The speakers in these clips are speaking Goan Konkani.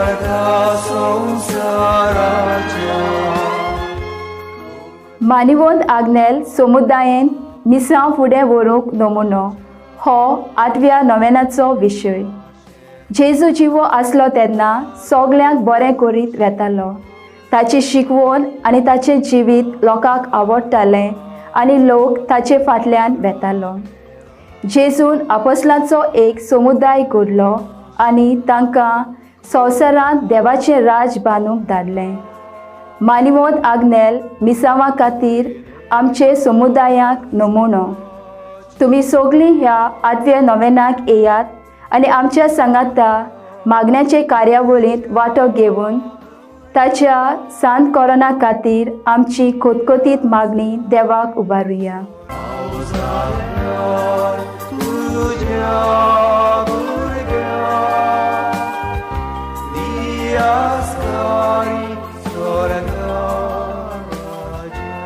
सोर्गा संवसाराच्या. मानिवंत आग्नेल समुदायेन मिसांव फुडें व्हरूंक नमुनो हो आठव्या नोवेनाचो विशय. जेजू जिवो आसलो तेन्ना सगल्यांक बरें करीत वेतालो. ताची शिकवण आनी ताचें जिवीत लोकांक आवडटालें आनी लोक ताचे फाटल्यान वेतालो. जेजून आपोसलांचो एक समुदाय घडलो आनी तांकां संवसारांत देवाचें राज बांदूंक धाडलें. मानिवंत आग्नेल मिसांवा खातीर आमचे समुदायाक नमुनो. तुमी सगळीं ह्या आठव्या नोवेनाक येयात आनी आमच्या सांगाता मागण्याचे कार्यावळींत वांटो घेवन ताच्या सांत कोरोना खातीर आमची खोतखोतीत मागणी देवाक उबारुया. तुज्या भुरग्यांक दियास्कारी स्वर्गा राज्या.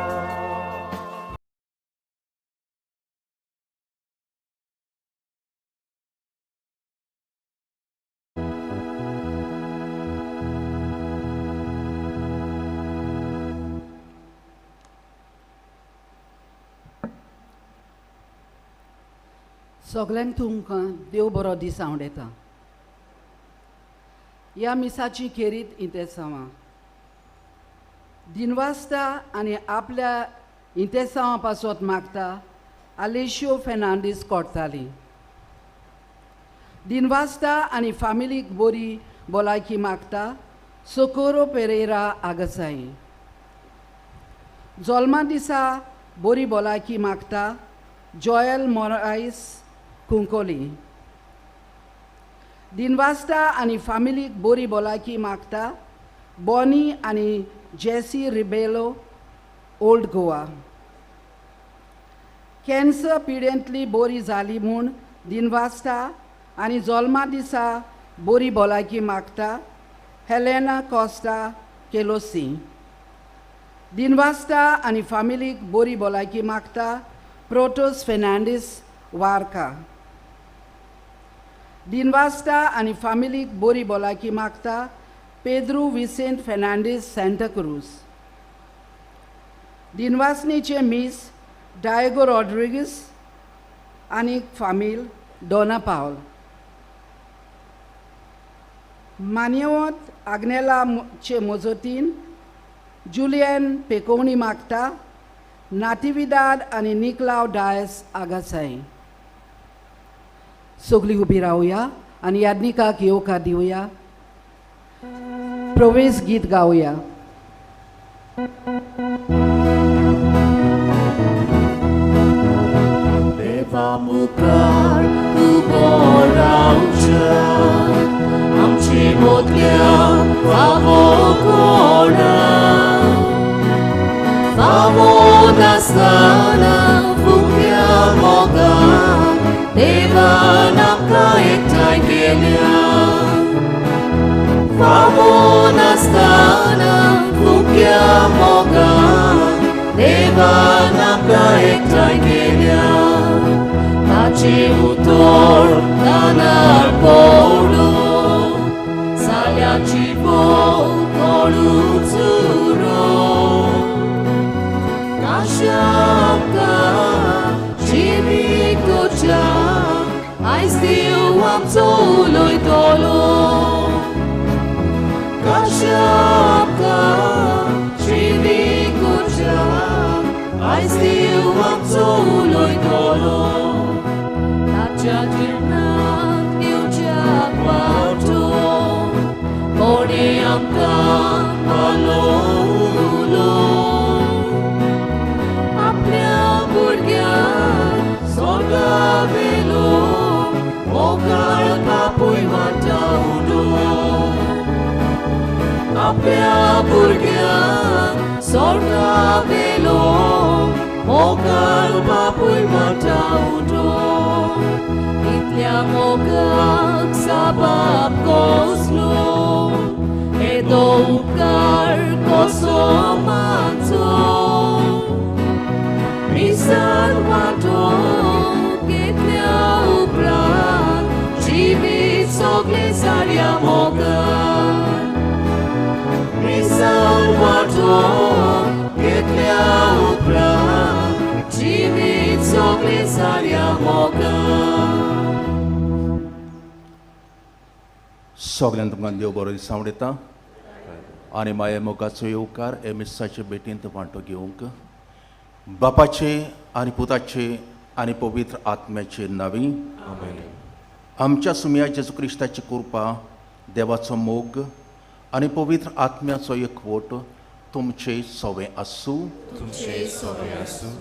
सगल्यांक तुमकां देव बरो दीस आवडटा. ह्या मिसाची खेरीत इंतेसांवां दिनवासता आनी आपल्या इंतेसांवां पासत मागता आलेशियो फेर्नांडीस कोरताली. दिनवासता आनी फामिलीक बरी भलायकी मागता सोकोरो पेरेरा आगसाई. जल्मा दिसा बरी भलायकी मागता जॉयल मोरायस कुंकोली. दिनवासता आनी फामिलीक बरी भलायकी मागता बॉनी आनी जेसी रिबेलो ओल्ड गोवा. कॅन्सर पिडेंतली बरी जाली म्हूण दिनवासता आनी जल्मा दिसा बरी भलायकी मागता हेलेना कॉस्टा केलोसी. दिनवासता आनी फामिलीक बरी भलायकी मागता प्रोटोस फेर्नांडीस वारका. दिनवासता आनी फामिलीक बरी भलायकी मागता पेद्रू विसेंत फेर्नांडीस सांताक्रूज. दिनवासनीचे मीस डायगो रॉड्रिगीस आनी फामील डोना पावल. मान्यवंत आग्नेलाचे मजतीन जुलियन पेकोवणी मागता नातिविदाद आनी निकलाव डायस आगासाई. सगळीं उबी रावया आनी यादनिकाक येवकार दिवया. प्रवेश गीत गावया. देवा मुखार उबो रावच्या आमची मोतल्या फावो कोणा फावो नासतना फुक्या मोगान देवान आमकां एकठांय केल्या. फावो नासतना फुक्या मोगान देवान आमकां एकठांय केल्या. ताचें उतर कानार पडूं साल्याची भोव कोणूच उरो काशामकां जिवीत करच्या आयज देव आमचो उलयतलो. काशामकां जिवीत करच्या आयज देव आमचो उलयतलो. ताच्या जिरणाक येवच्याक वाटो कोणें आमकां मारलो उलो. आपल्या भुरग्यांक स्वर्गा वेलो मोगाळ बापूय वाटा उडो. आपल्या भुरग्यांक स्वर्गा वेलो मोगाळ बापूय वाटा उडो. इतल्या मोगाक साबाब कोसलो येदो उपकार कसो मानचो. मिसार वांटो घेतल्या उपरांत जिवीत सगळें साऱ्या मोगान. पेसाऱ्या मोगान. सगल्यांक तुमकां देव बरो दीस आवडटा आनी माये मोगाचो येवकार हे मिसाचे भेटींत वांटो घेवंक बापाचे आनी पुताचे आनी पवित्र आत्म्याचे नांवी आमच्या सुमया जेजू क्रिस्ताची कृपा, देवाचो मोग आनी पवित्र आत्म्याचो एकवट तुमचे सवे आसूं. तुमचे सवे आसूं.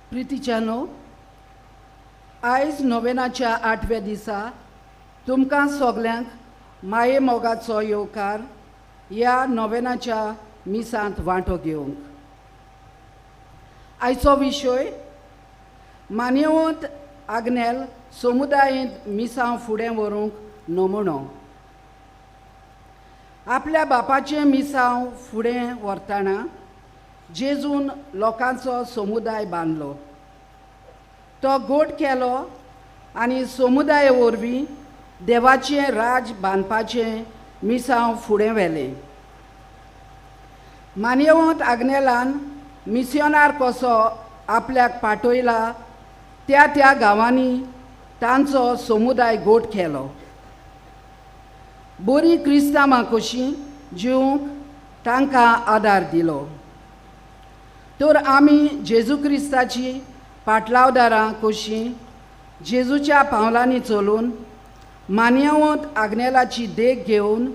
प्रितीच्यानो, आयज नोवेनाच्या आठव्या दिसा तुमकां सगल्यांक माये मोगाचो येवकार ह्या नोवेनाच्या मिसांत वांटो घेवंक. आयचो विशय मान्यवंत आग्नेल समुदायेंत मिसां फुडें व्हरूंक नमुनो. आपल्या बापाचें मिसांव फुडें व्हरतना जेजून लोकांचो समुदाय बांदलो, तो गोड केलो आनी समुदाय वरवीं देवाचें राज बांदपाचें मिसांव फुडें व्हेलें. मान्यवंत आग्नेलान मिसियोनार कसो आपल्याक पाठयला त्या त्या गांवांनी तांचो समुदाय गोट केलो. बरीं क्रिस्तांवां कशीं जिवंक तांकां आदार दिलो. तर आमी जेजू क्रिस्ताची पाटलावदारां कशीं जेजूच्या पावलांनी चलून मान्यवंत आग्नेलाची देख घेवन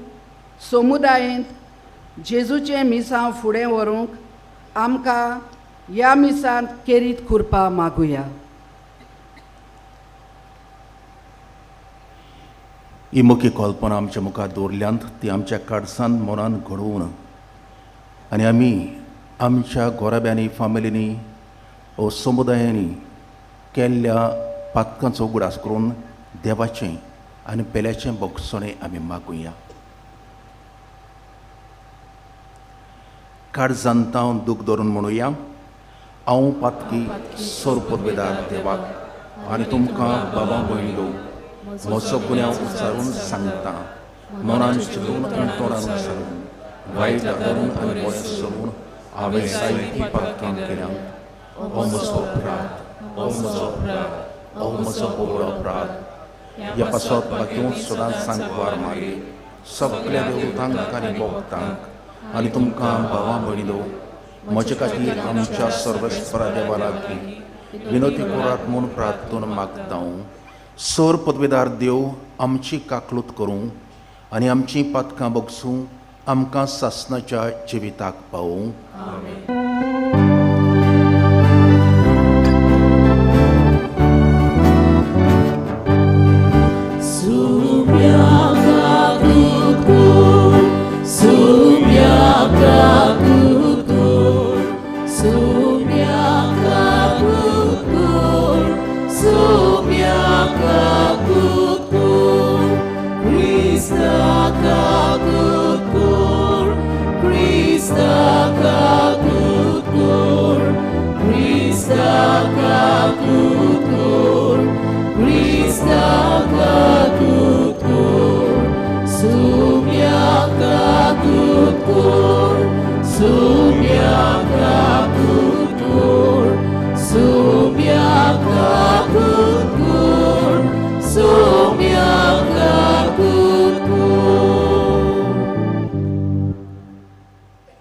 समुदायेंत जेजूचें मिसांव फुडें व्हरूंक आमकां ह्या मिसांत केरीत कृपा मागुया. ही मुख्य कल्पना आमच्या मुखार दवरल्यांत ती आमच्या काडसान मनान घडोवन आनी आमी आमच्या घोराब्यांनी, फामिलींनी ओ समुदायांनी केल्ल्या पातकांचो उगडास करून देवाचें आनी पेल्याचें भोगसणें आमी मागुया. काळजांत हांव दूख धरून म्हणुया, हांव पातकी सोरपदवेदार देवाक आनी तुमकां बाबा भयणीलो म्हजो गुन्यांव उच्चारून सांगता. मनान चिंतून आनी तोंडान उच्चारून, वायट धरून आनी बरें सोडून हांवें जायतीं पातकां केल्यांत. हो म्हजो अपराध, हो म्हजो अपराध, हो म्हजो व्हड अपराध. ह्या पासत बाकीवंत सदांच सांकवार मारली सगल्या देवतांक आनी भक्तांक आनी तुमकां भावा भयणीलो म्हजे खातीर आमच्या सर्वेस्परा देवा लागीं विनोती करात म्हूण प्रार्थना मागता. सोर पदवेदार देव आमची काकलूत करूं आनी आमची पातकां बगसूं, आमकां सासणाच्या जिविताक पावूं.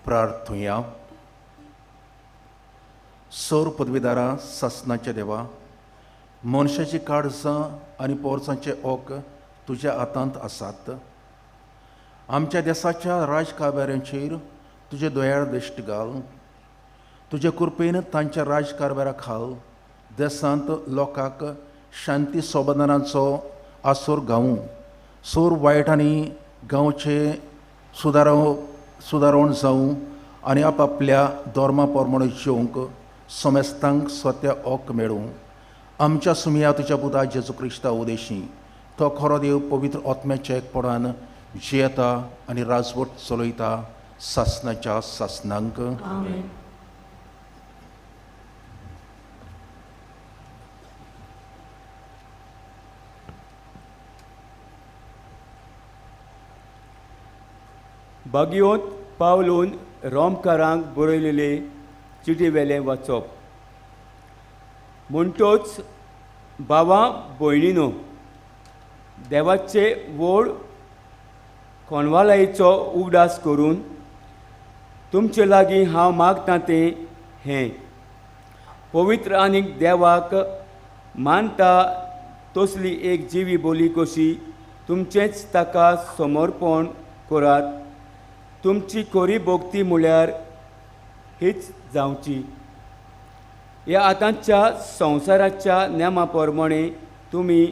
प्रार्थुया. सोर पदवीदारा सासणाच्या देवा, मनशाची काळजां आनी पोरसांचे ओक तुज्या हातांत आसात. आमच्या देसाच्या राजकारभाऱ्यांचेर तुजे दयाळ दृश्ट घाल. तुजे कृपेन तांच्या राजकारभारा खाल देसांत लोकांक शांती सोबदानाचो आसोर गावूं. सोर वायट आनी गांवचे सुदारण जावं आनी आपापल्या धर्मा प्रमाणे जिवंक समेस्तांक स्वता ओक मेळूं. आमच्या सुमया तुज्या पुता जेजू क्रिस्ता उदेशी तो खरो देव पवित्र आत्म्याच्या एकपणान जियेता आनी राजवट चलयता सासणाच्या सासणांक. बागियोंत पावलून रोमकारांक बरयलेले चिटी वेलें वाचप. म्हणटोच भावा भयणीनो, देवाचे व्हड कोणवालायेचो उगडास करून तुमचे लागीं हांव मागता तें हें, पवित्र आनीक देवाक मानता तसली एक जिवी बोली कशी तुमचेंच ताका समर्पण करात। तुमची खरी भक्ती म्हळ्यार हीच जावची। ह्या आतांच्या संवसाराच्या नेमा प्रमाणे तुमी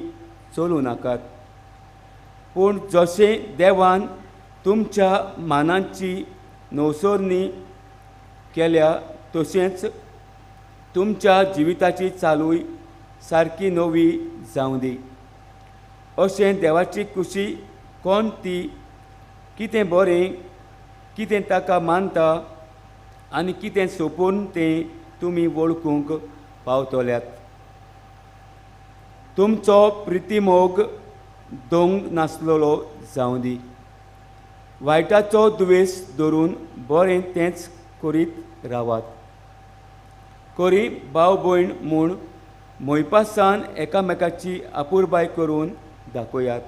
चलूं नाकात, पूण जशें देवान तुमच्या मानांची नवसरणी केल्या तशेंच तुमच्या जिविताची चालूय सारकी नवी जावं दी। अशें देवाची खुशी कोण ती, कितें बरें, कितें ताका मानता आनी कितें सोंपून तें तुमी वळखूंक पावतल्यात। तुमचो प्रितीमोग दोंग नासलेलो जावं दी। वायटाचो दुवेस धरून बरें तेंच करीत रावात। करी भाव भयण म्हूण मोयपासान एकामेकाची आपुरबाय करून दाखयात।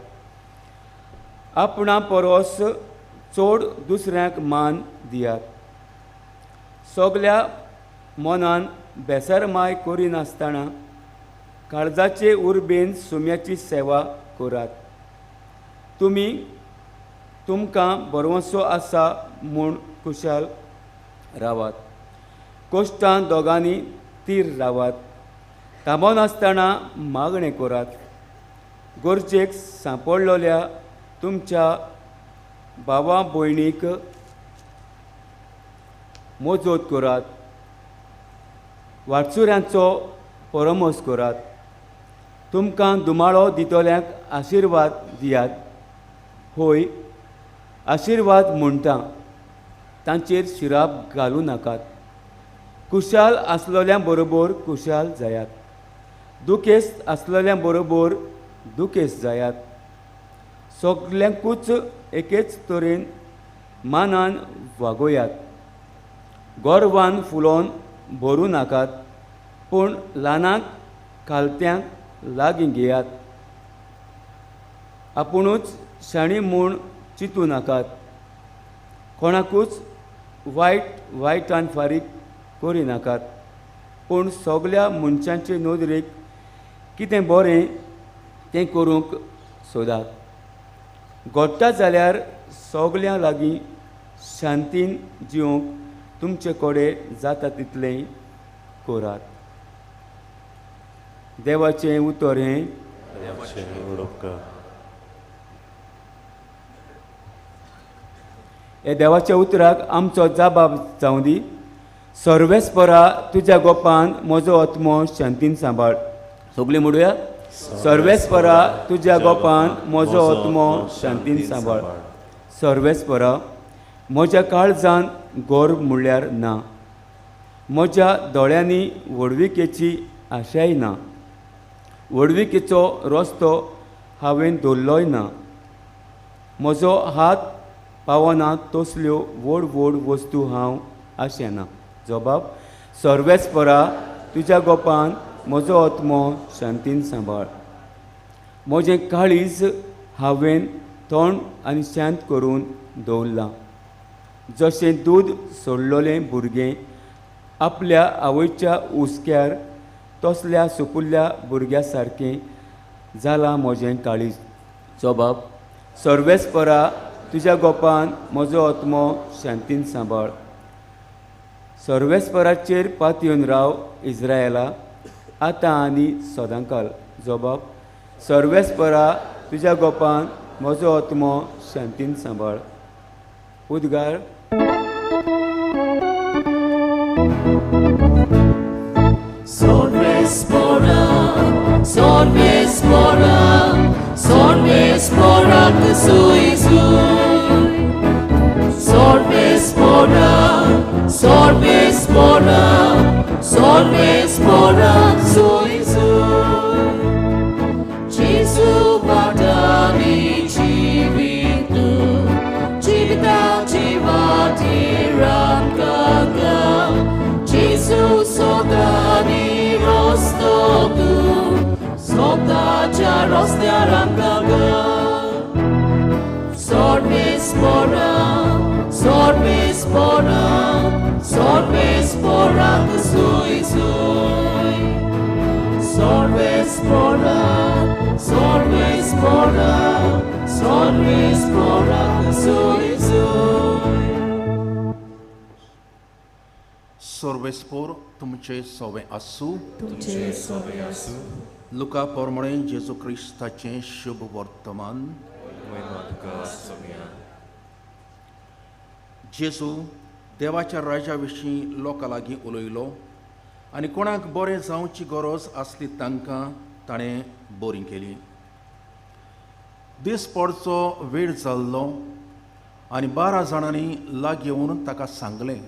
आपणा परस चड दुसऱ्यांक मान दियात। सगल्या मनान बेसरमाय करिनासतना काळजाचे उर्बेन सुम्याची सेवा करात। तुमी तुमकां बरवसो आसा म्हूण खुशाल रावात। कश्टान दोगांनी तीर रावात। थांबनासतना मागणें करात। गरजेक सांपडलेल्या तुमच्या भावा भयणीक मजत करात। वाटसुऱ्यांचो परमोस करात। तुमकां दुमाळो दितल्यांक आशिर्वाद दियात। होय, आशिर्वाद म्हणटा, तांचेर शिराप घालूं नाकात। कुशाल आसलेल्या बरोबर कुशाल जायात, दुखेस्त आसलेल्या बरोबर दुखेस्त जायात। सगल्यांकूच एकेच तरेन मानान वागोयात। गर्वान फुलोवन भरूं नाकात, पूण ल्हानांक खालत्यांक लागीं घेयात। आपुणूच शाणी म्हूण चिंतूं नाकात। कोणाकूच वायट वायटान फारीक करिनाकात, पूण सगल्या मनशांचे नदरेक कितें बरें तें करूंक सोदात। घडटा जाल्यार सगल्यां लागीं शांतीन जिवंक तुमचे कडेन जाता तितलें करात। देवाचें उतर हें। हे देवाच्या उतराक आमचो जबाब जावं दी। सर्वेस्परा तुज्या गोपान म्हजो आत्मो शांतीन सांबाळ। सगळीं म्हणुया, सर्वेस्परा तुज्या गोपान म्हजो आत्मो शांतीन सांबाळ। सर्वेस्परा म्हज्या काळजान गर्व म्हणल्यार ना, म्हज्या दोळ्यांनी व्हडविकेची आशाय ना, व्हडविकेचो रस्तो हांवें धरलोय ना, म्हजो हात पावना तसल्यो व्हड व्हड वस्तू हांव आशेना। जबाब, सर्वेस्परा तुज्या गोपान म्हजो आत्मो शांतीन सांबाळ। म्हजें काळीज हांवें थंड आनी शांत करून दवरलां, जशें दूद सोडलेलें भुरगें आपल्या आवयच्या हुस्क्यार तसल्या सुपुल्ल्या भुरग्या सारकें जालां म्हजें काळीज। जबाब, सर्वेस्परा तुज्या गोपान म्हजो आत्मो शांतीन सांबाळ। सर्वेस्पराचेर पातयेवन राव इस्रायला, आतां आनी सदांकाल। जबाब, सर्वेस्परा तुज्या गोपान म्हजो आत्मो शांतीन सांबाळ। उद्गार। Sorvespora, sorvespora, sorvespora kusuizui. Sorvespora, sorvespora, sorvespora kusuizui. Jesu vadani jivitu, jivita jivati ramkaka. Jesu sodani rosto रस्त्यार आमकां Sorves pora, sorves pora, sorves pora sui sui. Sorves pora, sorves pora, sorves pora sui sui. सर्वेस्पोर तुमचे सोवे आसूं. तुमचे सोवे आसूं. लुका प्रमाणे जेजू क्रिस्ताचें शुभ वर्तमान. जेजू देवाच्या राजा विशीं लोकां लागीं उलयलो आनी कोणाक बरें जावची गरज आसली तांकां ताणें बरी केली. दीस पडचो वेळ जाल्लो आनी 12 जाणांनी लागीं येवन ताका सांगलें,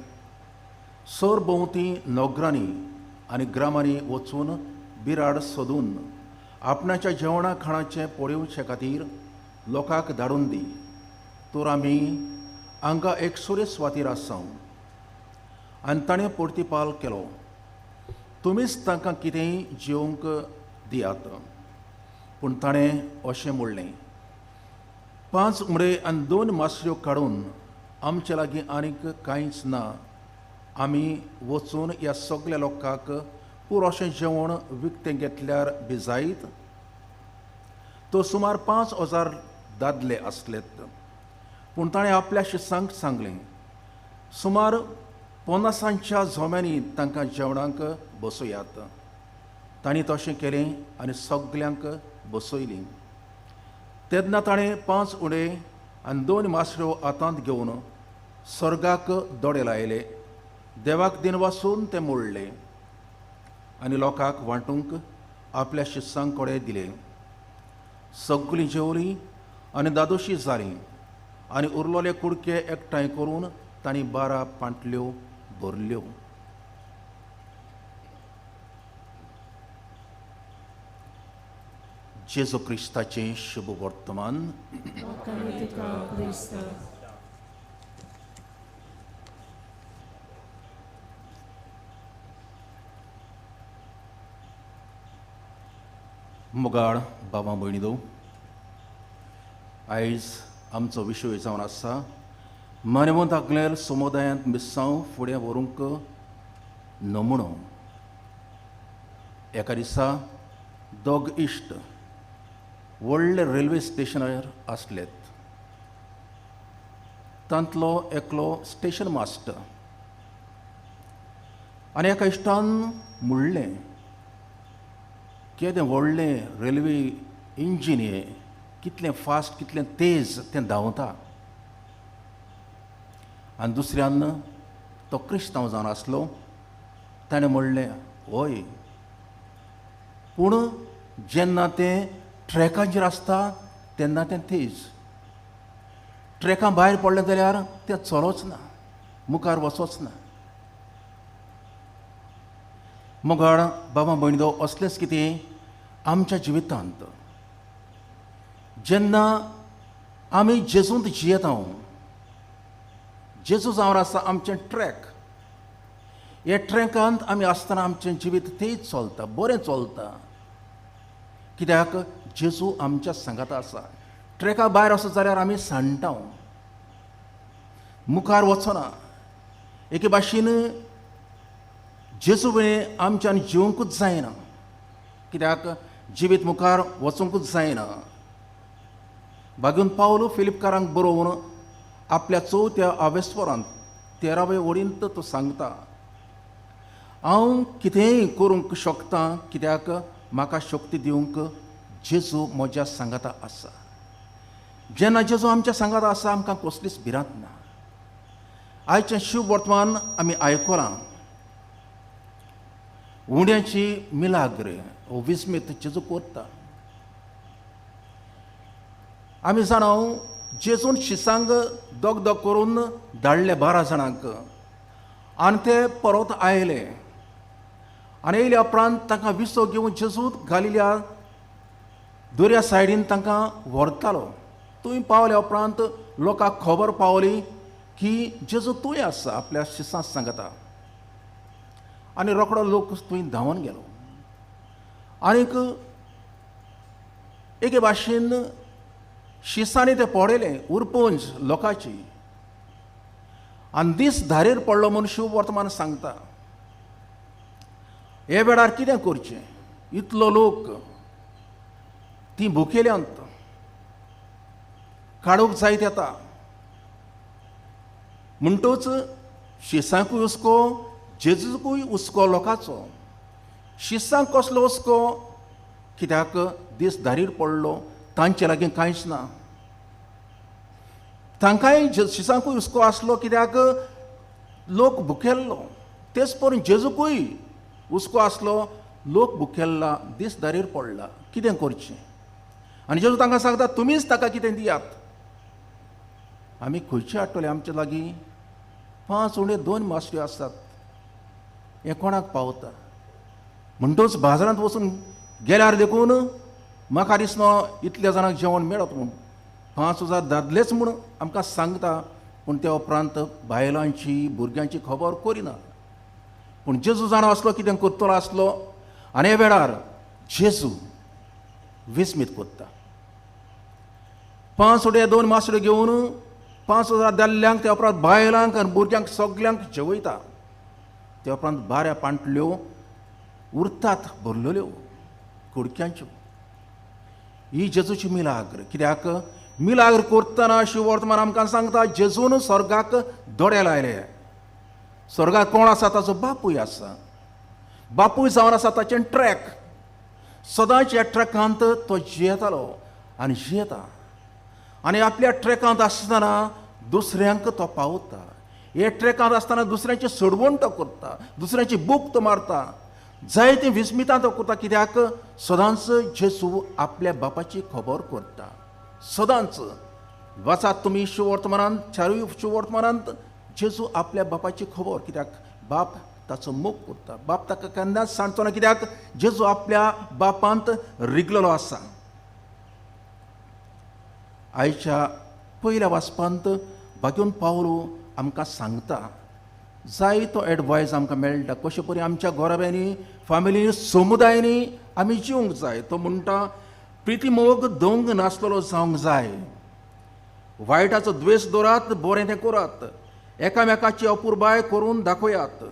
सरभोंवती नगरांनी आनी ग्रामांनी वचून बिराड सोदून आपणाच्या जेवणा खाणाचें पळोवचे खातीर लोकांक धाडून दी, तर आमी हांगा एक सुरे सुवातीर आसा. आनी ताणें प्रतिपाल केलो, तुमीच तांकां कितेंय जेवंक दियात. पूण ताणें अशें म्हणलें, 5 उमडे आनी 2 मासऱ्यो काडून आमचे लागीं आनीक कांयच ना. आमी वचून ह्या सगल्या लोकांक पुरो अशें जेवण विकतें घेतल्यार बी जायत? तो सुमार 5000 दादले आसलेत. पूण ताणें आपल्या शिसांक सांगलें, सुमार 50 झोम्यांनी तांकां जेवणाक बसयात. तांणी तशें केलें आनी सगल्यांक बसयलीं. तेन्ना ताणें 5 उडे आनी 2 मासऱ्यो हातांत घेवन स्वर्गाक दोडे लायले, देवाक दिनवासून ते मोडले आनी लोकांक वांटूंक आपल्या शिसां कडेन दिले. सगळीं जेवलीं आनी दादोशी जालीं आनी उरलोले कुडके एकठांय करून तांणी 12 पांटल्यो भरल्यो. जेजू क्रिस्ताचें शुभ वर्तमान. मोगाळ बाबा भयणी दो, आयज आमचो विशय जावन आसा मानेवंत आगलेर समुदायांत मिस्सांव फुडें व्हरूंक नमुणो. एका दिसा दोग इश्ट व्हडले रेल्वे स्टेशनार आसलेत. तांतलो एकलो स्टेशन मास्टर आनी एका इश्टान म्हणलें, केदें व्हडलें रेल्वे इंजीन हें, कितलें फास्ट कितलें तेज तें धांवता. आनी दुसऱ्यान तो क्रिस्तांव जावन आसलो, ताणें म्हणलें, हय, पूण जेन्ना तें ट्रॅकाचेर आसता तेन्ना तें तेज, ट्रॅका भायर पडलें जाल्यार तें चलोच ना, मुखार वचोच ना. मोगाळ बाबा भयणीदो, असलेंच कितें आमच्या जिवितांत जेन्ना आमी जेजूंत जियेता, जेजू जावन आसा आमचें ट्रॅक, ह्या ट्रॅकांत आमी आसतना आमचें जिवीत तेज चलता, बरें चलता, कित्याक जेजू आमच्या सांगाता आसा. ट्रॅका भायर आसत जाल्यार आमी सांडटा, मुखार वचना. एके भाशेन जेजू विणें आमच्यान जिवंकूच जायना, कित्याक जिवीत मुखार वचूंकूच जायना. बागून पावलो फिलिपकारांक बरोवन आपल्या 4थ्या आवेस्वरांत 13वे ओडींत तो सांगता, हांव कितेंय करूंक शकता, कित्याक म्हाका शक्ती दिवंक जेजू म्हज्या सांगाता आसा. जेन्ना जेजू आमच्या सांगाता आसा आमकां कसलीच भिरांत ना. आयचें शुभ वर्तमान आमी आयकलां, उंड्याची मिलाग्र हो विस्मीत जेजू करता. आमी जाणा जेजून शिसांक दगदग करून धाडले 12 जाणांक आनी ते परत आयले आनी येयल्या उपरांत तांकां विसो घेवन जेजू घालिल्या दर्या सायडीन तांकां व्हरतालो. थंय पावल्या उपरांत लोकांक खबर पावली की जेजू थंय आसा आपल्या शिसांक सांगता आनी रोकडो लोक थंय धांवन गेलो. आनीक एके भाशेन शिसांनी तें पडयलें उरपंज लोकांची आनी दीस धारेर पडलो म्हूण शिव वर्तमान सांगता. हे वेळार कितें करचें? इतलो लोक ती भुकेल्यांत, काडूंक जायत येता. म्हणटूच शिसांकूय हुस्को, जेजूकूय हुस्को लोकांचो. शिसांक कसलो हुस्को? कित्याक दीस धारीर पडलो, तांचे लागीं कांयच ना. तांकांय शिसांकूय हुस्को आसलो कित्याक लोक भुकेल्लो. तेच परून जेजूकूय हुस्को आसलो, लोक भुकेल्ला, दीस धारीर पडला, कितें करचें? आनी जेजू तांकां सांगता तुमीच ताका कितें दियात. आमी खंयचे हाडटले? आमचे लागीं 5 उणे 2 मासळ्यो आसात, हें कोणाक पावता? म्हणटूच बाजारांत वचून गेल्यार देखून म्हाका दिसना इतल्या जाणांक जेवण मेळत म्हूण. 5000 दादलेच म्हूण आमकां सांगता, पूण त्या उपरांत बायलांची भुरग्यांची खबर करिना. पूण जेजू जाणा आसलो कितें करतलो आसलो. आनी हे वेळार जेजू विस्मीत करता. 5 उणे 2 मासळ्यो घेवन 5000 दादल्यांक, त्या उपरांत बायलांक आनी भुरग्यांक सगल्यांक जेवयता. त्या उपरांत 12 पांटल्यो उरतात भरलेल्यो कुडक्यांच्यो. ही जेजूची मिलाग्र. कित्याक मिलाग्र करतना शिववर्तमान आमकां सांगता जेजून स्वर्गाक दोळे लायले. स्वर्गाक कोण आसा? ताचो बापूय आसा. बापूय जावन आसा ताचें ट्रॅक. सदांच ह्या ट्रॅकांत तो जियेतालो आनी जियेता. आनी आपल्या ट्रॅकांत आसतना दुसऱ्यांक तो पावता. हे ट्रॅकांत आसतना दुसऱ्यांची सोडवण तो करता, दुसऱ्यांची बूक तो मारता, जायते विस्मितां तो करता. कित्याक सदांच जेजू आपल्या बापाची खबर करता. सदांच वाचात तुमी शिववर्तमानांत, चारूय शिववर्तमानांत जेजू आपल्या बापाची खबर. कित्याक बाप ताचो मोग करता, बाप ताका केन्नाच सांडचो ना. कित्याक जेजू आपल्या बापांत रिगलेलो आसा. आयच्या पयल्या वाचपांत बागेवन पावलो आमकां सांगता जायतो एडवायज आमकां मेळटा कशे परी आमच्या घराब्यांनी, फामिली, समुदायांनी आमी जिवंक जाय. तो म्हणटा प्रिती मोग दोंग नासलेलो जावंक जाय, वायटाचो द्वेश दवरात, बरें तें करात, एकामेकाची अपुरबाय करून दाखयात,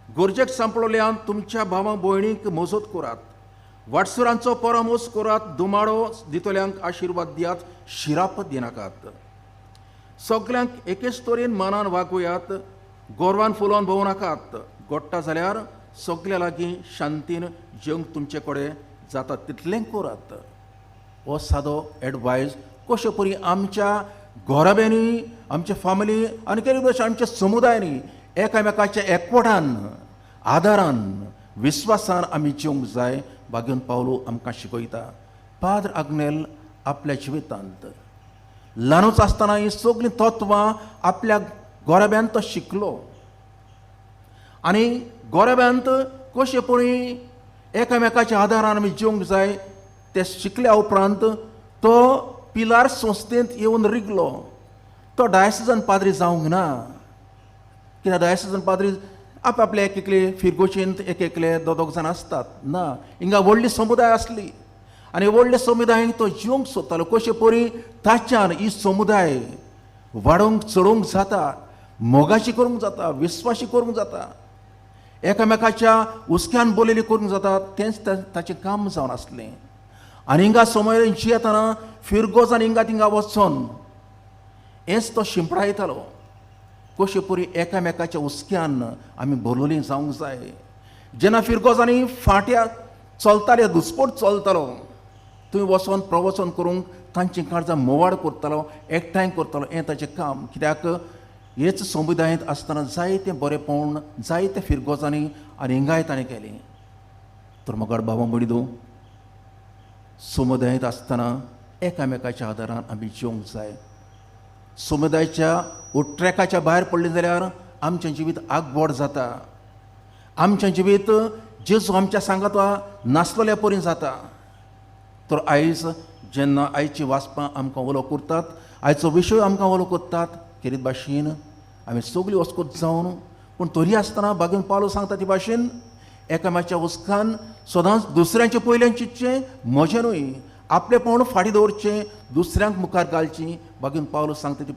गरजेक सांपडल्यान तुमच्या भावा भयणीक मजत करात, वाटसुरांचो परामोस करात, दुमाडो दितल्यांक आशिर्वाद दियात, शिराप दिनाकात, सगल्यांक एकेच तरेन मनान वागोयात, गोरवान फुलोवन भोंवू नाकात, गोडटा जाल्यार सगल्या लागीं शांतीन जेवंक तुमचे कडेन जाता तितलें करात. हो सादो एडवायज कशे परी आमच्या घराब्यांनी, आमच्या फामिली आनी केन्ना भशेन आमच्या समुदायांनी एकामेकाच्या एकवटान, आदारान, विस्वासान आमी जिवंक जाय. बागेवन पावलो आमकां शिकयता. पाद्र आग्नेल आपल्या जिवितांत ल्हानूच आसतना ही सगळीं तत्वां आपल्या गोराब्यांत तो शिकलो आनी गोराब्यांत कशे परी एकामेकाच्या आदारान आमी जिवंक जाय ते शिकल्या उपरांत तो पिलार संस्थेंत येवन रिगलो. तो डायसिजन पाद्री जावंक ना, कित्याक डायसिजन पाद्री आपआपले एक एकले फिरगोशींत एक एकले दोग दोग जाण आसतात ना. हिंगा व्हडली समुदाय आसली आनी व्हडल्या समुदायांक तो जिवंक सोदतालो कशे परी ताच्यान ही समुदाय वाडोवंक चडोवंक जाता, मोगाशी करूंक जाता, विस्वाशी करूंक जाता, एकामेकाच्या हुस्क्यान बोलयली करूंक जाता. तेंच ताचें काम जावन आसलें. आनी हिंगा समय जियेतना फिरगोज आनी हिंगा थिंगा वचोन हेंच तो शिंपडायतालो कशे परी एकामेकाच्या हुस्क्यान आमी बोलयली जावंक जाय. जेन्ना फिरगोजांनी फांट्या चलताले, दुसपोट चलतालो, थंय वचोन प्रवचन करूंक तांची काळजां मोवाड करतालो, एकठांय करतालो. हें ताचें काम. कित्याक हेच समुदायांत आसतना जायतें बरेपण जायते फिरगोजांनी आनी हिंगाय ताणें केलें. तर मगड बाबा म्हणिदू समुदायांत आसतना एकामेकाच्या आदारान आमी जिवंक जाय. समुदायाच्या ट्रॅकाच्या भायर पडलें जाल्यार आमचें जिवीत आगबोड जाता, आमचें जिवीत जेजू आमच्या सांगाता नासलेल्या परी जाता. तर आयज जेन्ना आयची वाचपां आमकां उलो करतात, आयचो विशय आमकां उलो करतात, केरीत भाशेन आमी सगळीं वस्कोत जावन पूण तरी आसतना बागेवन पावलो सांगता ती भाशेन एकामेकाच्या हुस्कान सदांच दुसऱ्यांचे पयल्यान चिंतचें, म्हजें न्हय. आपलेपण फाटीं दवरचें, दुसऱ्यांक मुखार घालची. बागीन पावल सांगता ते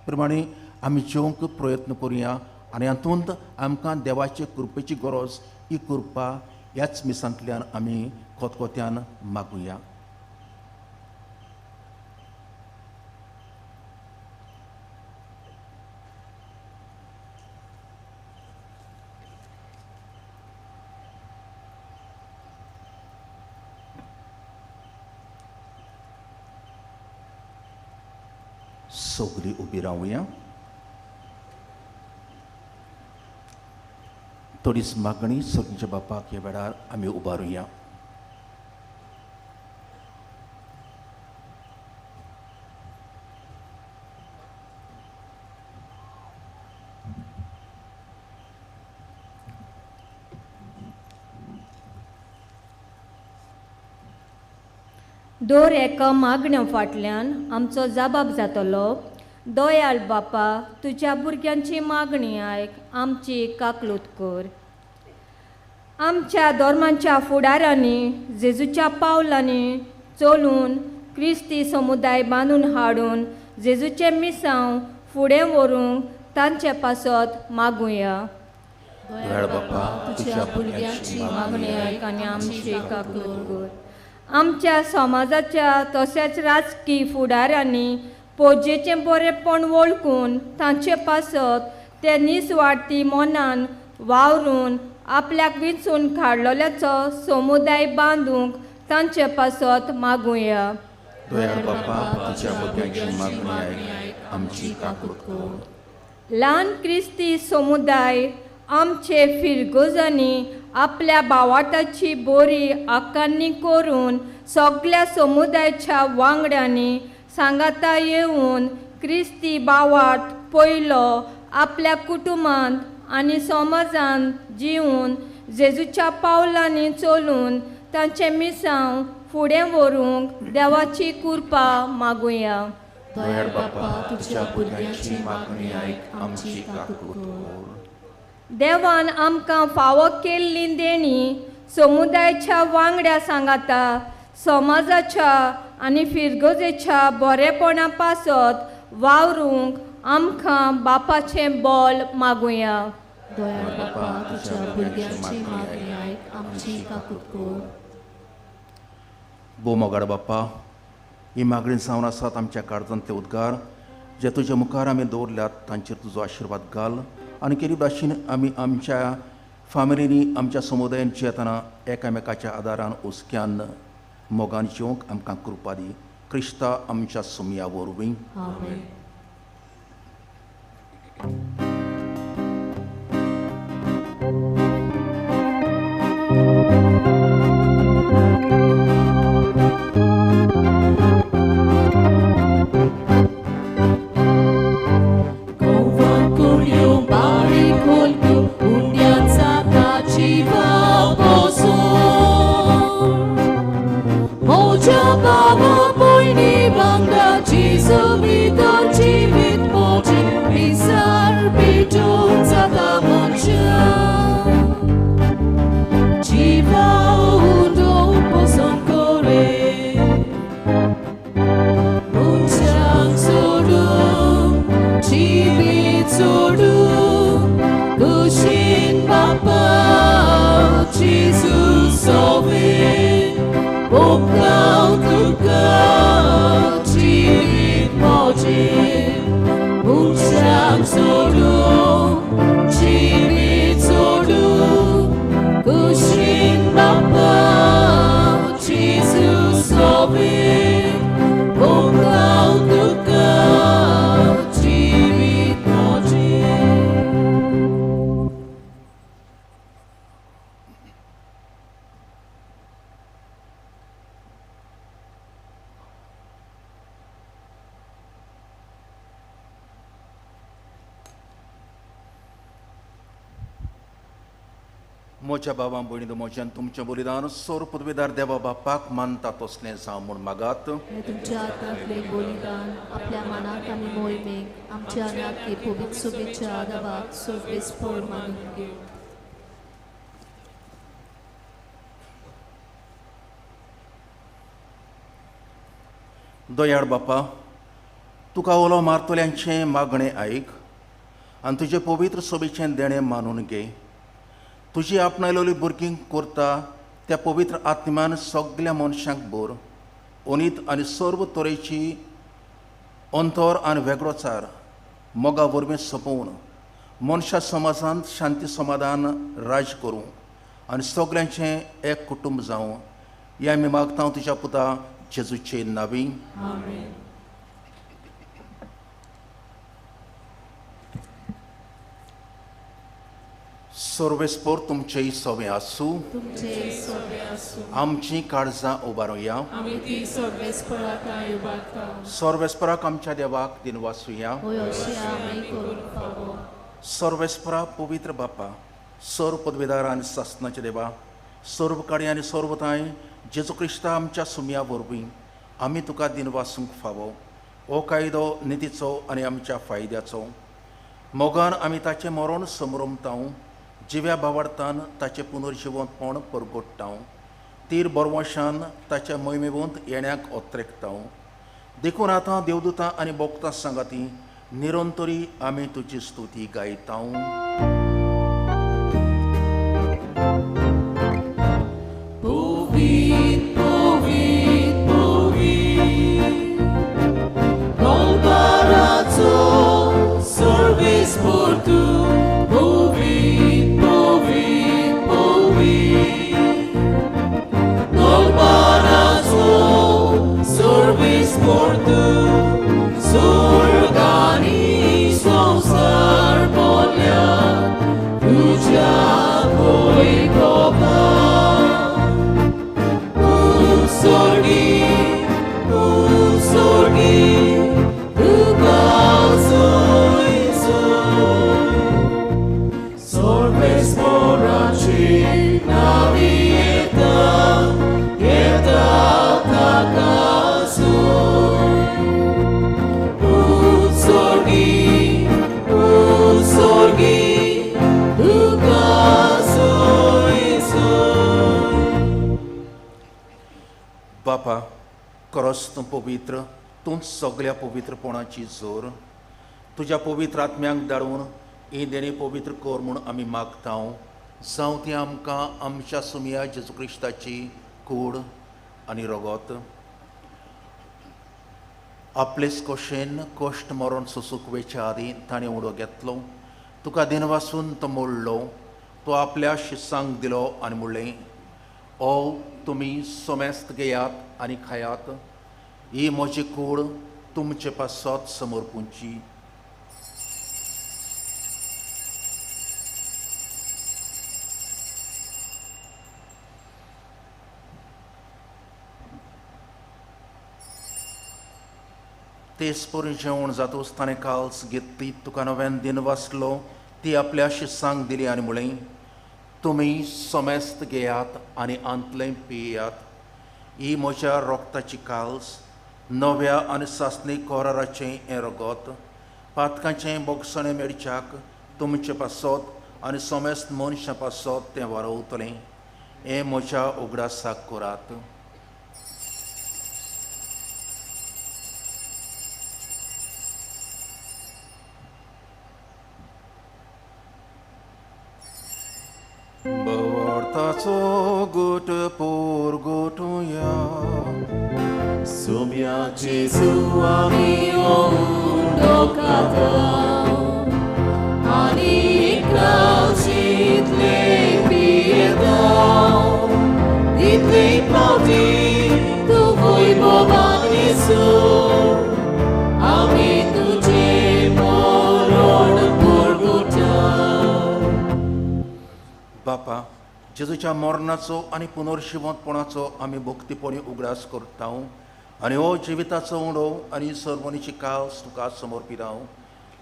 प्रमाणे आमी जेवंक प्रयत्न करुया आनी हातूंत आमकां देवाचे कृपेची गरज, ही कृपा ह्याच मिसांतल्यान आमी खोतखोत्यान मागुया. सगळीं उबी रावया. थोडीच मागणी सगळ्यांच्या बापाक ह्या वेळार आमी उबारुया. दर एका मागण्या फाटल्यान आमचो जबाब जातलो. दयाळ बापा, तुज्या भुरग्यांची मागणी आयक, आमची काकलूत कर. आमच्या धर्मांच्या फुडारांनी जेजूच्या पावलांनी चलून क्रिस्ती समुदाय बांदून हाडून जेजूचें मिसांव फुडें व्हरूंक तांचे पासत मागुया. दयाळ बापा, तुज्या भुरग्यांची मागणी आयक आनी आमची काकलूत कर. आमच्या समाजाच्या तशेंच राजकी फुडारांनी पोजेचें बरेंपण वळखून तांचे पासत ते निस्वार्थी मनान वावरून आपल्याक विंचून काडलेल्याचो समुदाय बांदूंक तांचे पासत मागुया. दयाळ बापा, तुज्या भुरग्यांची मागणी आयक, आमची काकूत कर. ल्हान क्रिस्ती समुदाय आमचे फिरगोजांनी आपल्या बावाटाची बोरी आकान्नी करून सगळ्या समुदायाच्या वांगड्यांनी सांगाता येवन क्रिस्ती बावाट पयलो आपल्या कुटुंबांत आनी समाजांत जिवन जेजूच्या पावलांनी चलून तांचें मिसांव फुडें व्हरूंक देवाची कृपा मागुया. दयाळ बापा, तुज्या भुरग्यांची मागणी आयक, आमची काकूत कर. देवान आमकां फावो केल्ली देणी समुदायाच्या वांगड्या सांगाता समाजाच्या आनी फिरगोजेच्या बरेपणा पासत वावरूंक आमकां बापाचें बळ मागुया. दयाळ बापा, तुज्या भुरग्यांची मागणी आयक, आमची काकूत कर. भोव मोगाळ बाप्पा, ही मागणी जावन आसात आमच्या काळजांतले उद्गार जे तुज्या मुखार आमी दवरल्यात तांचेर तुजो आशिर्वाद घाल आनी केरी भाशेन आमी आमच्या फामिलींनी आमच्या समुदायान जियेतना एकामेकाच्या आदारान हुस्क्यान मोगान जिवंक आमकां कृपा दी. क्रिस्ता आमच्या सुमया वरवीं. आमेन. म्हज्या बाबा भयणी म्हज्यान तुमचें बलिदान सोर पदवीदार देवा बापाक मानता तसलें जावं म्हूण मागात. तुमच्या हातांतलें बलिदान आपल्या मनाक आनी मोहिमेक आमच्या आनी पवित्र सुबेच्या आदाबाक सोबेस्पोर मानून घेवं. दयाळ बापा, तुका उलो मारतल्यांचें मागणें आयक आनी तुजें पवित्र सोबेचें देणें मानून घे. तुजी आपणायलोली भुरगीं करता त्या पवित्र आत्म्यान सगल्या मनशांक भर अनीत आनी सर्व तरेची अंतर आनी वेगळोचार मोगा वरवीं सोंपोवन मनशा समाजांत शांती समाधान राज करूं आनी सगल्यांचें एक कुटुंब जावं. हें आमी मागता तुज्या पुता जेजूचे नांवी. सर्वेस्पर तुमचेय सवे आसूं. आमची काळजां उबारुया. सर्वेस्पराक आमच्या देवाक दिनवासुया. सर्वेस्परा पवित्र बापा, सर्व पदवेदार आनी सासनाचे देवा, सर्व काडी आनी सर्वताय जेजू क्रिस्ता आमच्या सुमया वरवीं आमी तुका दिनवासूंक फावो. हो कायदो नितीचो आनी आमच्या फायद्याचो. मोगान आमी ताचें मरण समरमताव, जिव्या भावार्थान ताचें पुनर्जिवंतपण परगोडटाव, तीर बरवशान ताच्या मोहिमेवंत येण्याक ओत्रेकताव. देखून आतां देवदूतां आनी भोक्तां सांगाती निरंतरी आमी तुजी स्तुती गायताव. बापा, खरोच तूं पवित्र, तूंच सगल्या पवित्रपणाची जोर. तुज्या पवित्र आत्म्यांक धाडून ही देणी पवित्र कर म्हूण आमी मागता. जावं ती आमकां आमच्या सुमया जेजू क्रिस्ताची कूड आनी रगत. आपलेच कशेन कश्ट मरण सोसूंक वेच्या आदीं ताणें उडो घेतलो, तुका दिनवासून तो मोडलो, तो आपल्या शिसांक दिलो आनी म्हणलें, ओ तुमी सोमेस्त घेयात आनी खायात, ही म्हजी कूड तुमचे पासत समर्पूंची. तेच परी जेवण जातूच ताणें काल्स घेतली, तुका नव्यान दिनवासलो, ती आपल्या शिसांक दिली आनी म्हणलें, तुमी सोमेस्त घेयात आनी आंतलें पियात, ही म्हज्या रोगताची काल्स, नव्या आनी सासणी कोराराचें हें रगत, पातकांचें बोगसणें मेळच्याक तुमचे पासत आनी सोमेस्त मनशां पासत तें वारवतलें. हें म्हज्या उगडासाक करात. बवार्थाचो गोट पोर गोटुया सुम्या जेजू आमी ओंडोकाता आनी काळजींतले पियेता इतले पावटी तूं वैभवान येसू आमी तुजें मरण परगुटा. बापा, जेजूच्या मरणाचो आनी पुनर्शिवंतपणाचो आमी भक्तीपणी उगडास करता आनी हो जिविताचो उडो आनी सर्वणीची काल्स तुका समर्पिता.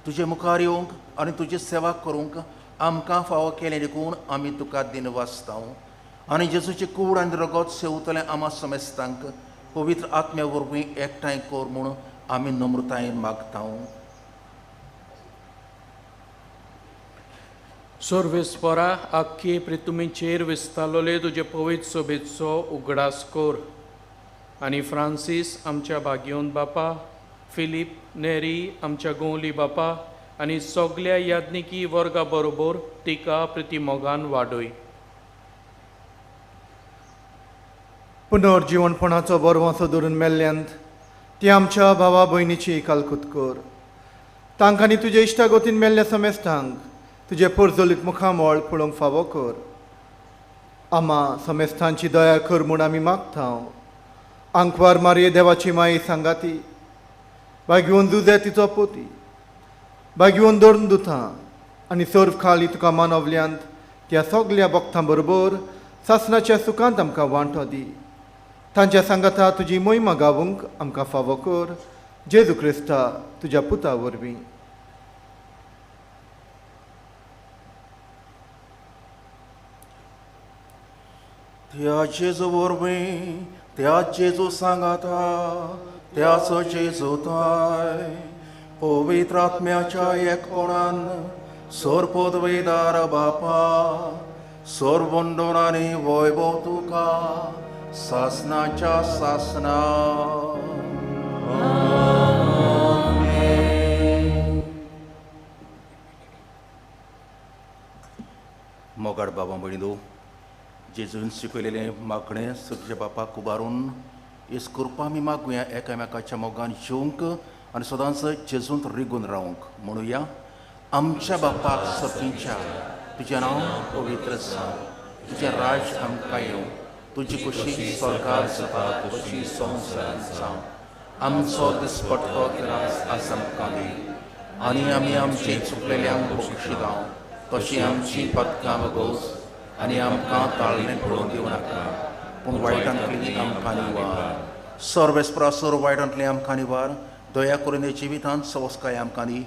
तुजे मुखार येवंक आनी तुजी सेवा करूंक आमकां फावो केलें देखून आमी तुका दिनवासता. आनी जेजूची कूड आनी रगत सेवतलें आमा समेस्तांक पवित्र आत्म्या वरवीं एकठांय कर म्हूण आमी नम्रतायेन मागता. सर्वेस्परा आख्खी प्रितुमीचेर विस्तारलोले तुजे पवित्र सोबेचो उगडास कर आनी फ्रांसीस आमच्या भाग्योन बापा, फिलीप नेरी आमच्या गोंवली बापा आनी सगल्या याज्ञिकी वर्गा बरोबर तिका प्रितीमोगान वाडय. पुनर्जिवणपणाचो बरवासो धरून मेल्ल्यांत ती आमच्या भावा भयणीची कालकूत कर. तांकांनी तुजे इश्टागतीन मेल्ल्या समेस्तांक तुजें पोरजोलीत मुखामळ पळोवंक फावो कर. आमा समेस्तांची दया कर म्हूण आमी मागता. आंकवार मारये देवाची माई सांगाती, बागयोवन दुजे तिचो पोती, बागयोवन धरून दुतां आनी सर्व खाली तुका मानवल्यांत त्या सगल्या भक्तां बरोबर सासणाच्या सुखांत आमकां वांटो दी. तांच्या सांगाता तुजी मोहिमा गावूंक आमकां फावो कर, जेजू क्रिस्ता तुज्या पुता वरवीं. त्या जेजू वरवीं, त्या जेजू सांगाता, त्याच जेजू ताय पवित्र आत्म्याच्या एकपणान सर्वपदवेदार बापा सर्वंडोनानी वैभव तुका सासनाच्या सासना. मोगाड बाबा भयणींनो, जेजून शिकयलेलें मागणें सगळ्या बापाक उबारून येस कृपा आमी मागुया एकामेकाच्या मोगान जेवंक आनी सदांच जेजूंत रिगून रावंक. म्हणुया, आमच्या बापाक सर्तींच्या तुजें नांव पवित्र जावं, तुजें राज आमकां येवं, तुजी खुशी स्वर्गार जाता तशी संवसारांत जावं. आमचो दिसपट्टो ग्रास आज आमकां दी आनी आमी आमचे चुकलेल्यांक बक्षिदां तशी आमची पदकां बगोस आनी आमकां ताळणें पळोवन दिवं नाका, पूण वायटांतली आमकां निवार. सर्वेस्परा सर्व वायटांतली आमकां निवार, दया करून जिवितांत सवस्काय आमकां दी.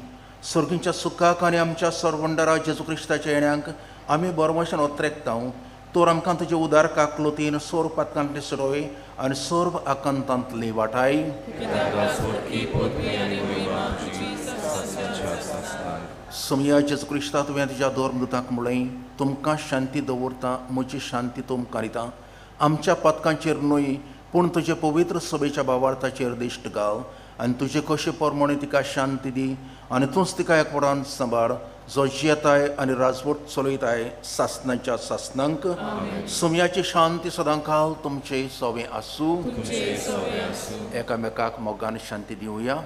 सर्गींच्या सुखाक आनी आमच्या सर्वंडरा जेजू क्रिस्ताच्या येण्यांक आमी बरवशान ओत्रेकता. तर आमकां तुजे उदार काकलोतीन सर्व पातकांतली सोडय आनी सर्व आकांतांतली वाटाय. सोमया जेजू क्रिस्ता, तुवें तुज्या धर्मदूतांक म्हणलें, तुमकां शांती दवरता, म्हजी शांती तुमकां दिता. आमच्या पातकांचेर न्हय पूण तुजे पवित्र सभेच्या भावार्थाचेर दिश्ट घाल आनी तुजे कशे प्रमाणे तिका शांती दी आनी तूंच तिका एकवटान सांबाळ, जो जियेताय आनी राजवट चलयताय सासनाच्या सासनांक. सोमयाची शांती सदांकाल तुमचे सोवे आसूं. एकामेकाक मोगान शांती दिवया.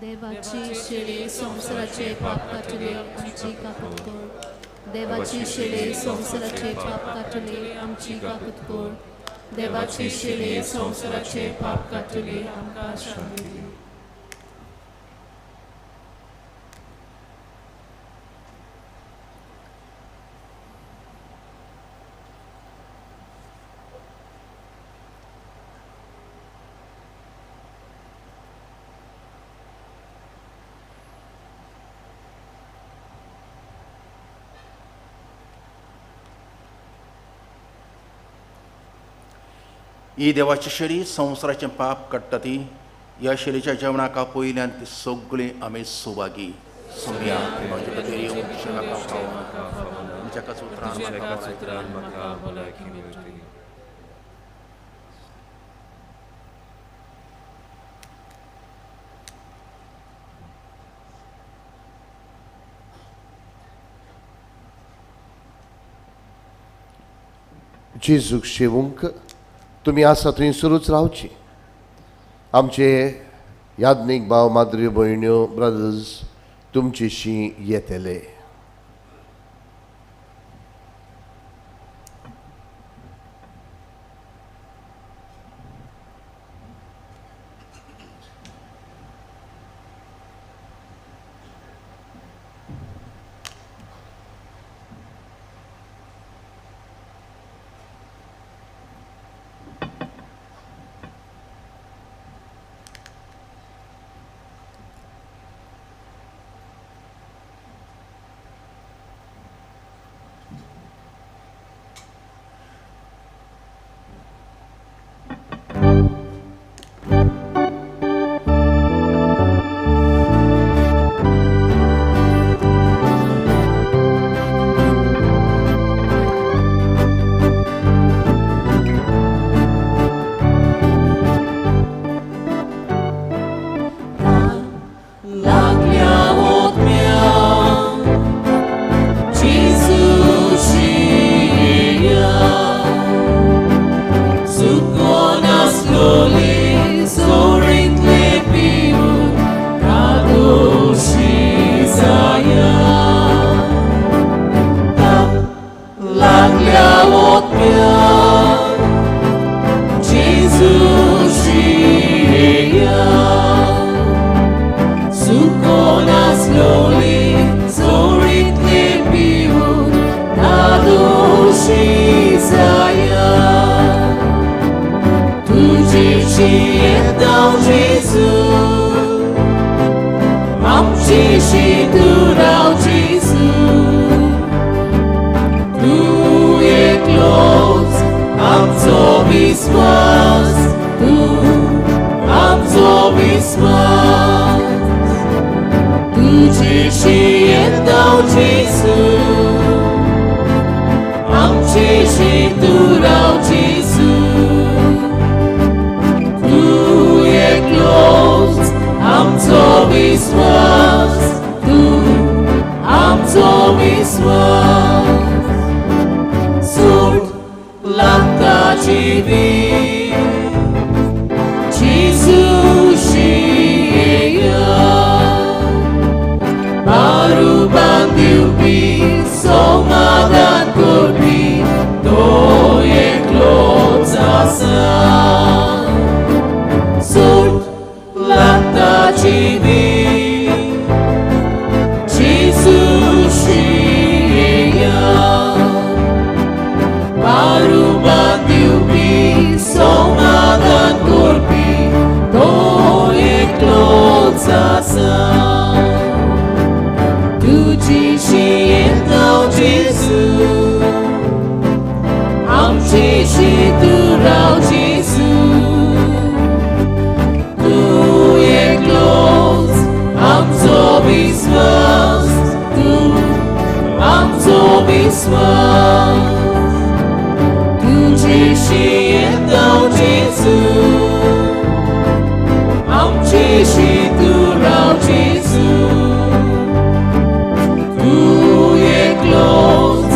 देवाची शेळी संवसाराचे पाप काडटले आमची काकूत कर. देवाची शेळी संवसाराचे पाप काडटले आमची काकूत कर. देवाची शेळी संवसाराचे पाप काडटले आमकां शांती दी. ही देवाची शेळी संवसाराचें पाप काडटा ती ह्या शेळीच्या जेवणाक आपयल्यान ती सगळीं आमी सुभागी. सोमया म्हजे खातीर येवंक म्हाका फावना, तुज्या एकाच उतरान म्हाका भलायकी मेळटली. जेजूक शेवूंक तुमी आसा थंयसरूच रावची. आमचे याज्ञीक भाव, माद्र्यो, भयण्यो, ब्रदर्स तुमचेशी येतले. येता जेजू, आमचेशी तूं राव जेजू, तूं एकलोच आमचो विस्वास, तूं आमचो विस्वास. तुजेशी येता जेजू, आमचेशी तूं राव जेजू, तूं एकलोच आमचो विस्वास, तूं आमचो विस्वास. सूट लागता जिवीत जेजूशी येया, बारुबान दिवपी समाधान करपी तो एकलोच आसा. सूट लागता जिवीत जेजूशी येया, बारुबान दिवपी समाधान करपी तो एकलोच आसा. तुजेशी येता जेजू, आमचेशी तूं राव जेजू, तूं एकलोच आमचो विस्वास, तूं आमचो विस्वास. तुजेशी येता जेजू, आमचेशी तूं राव जेजू, तूं एकलोच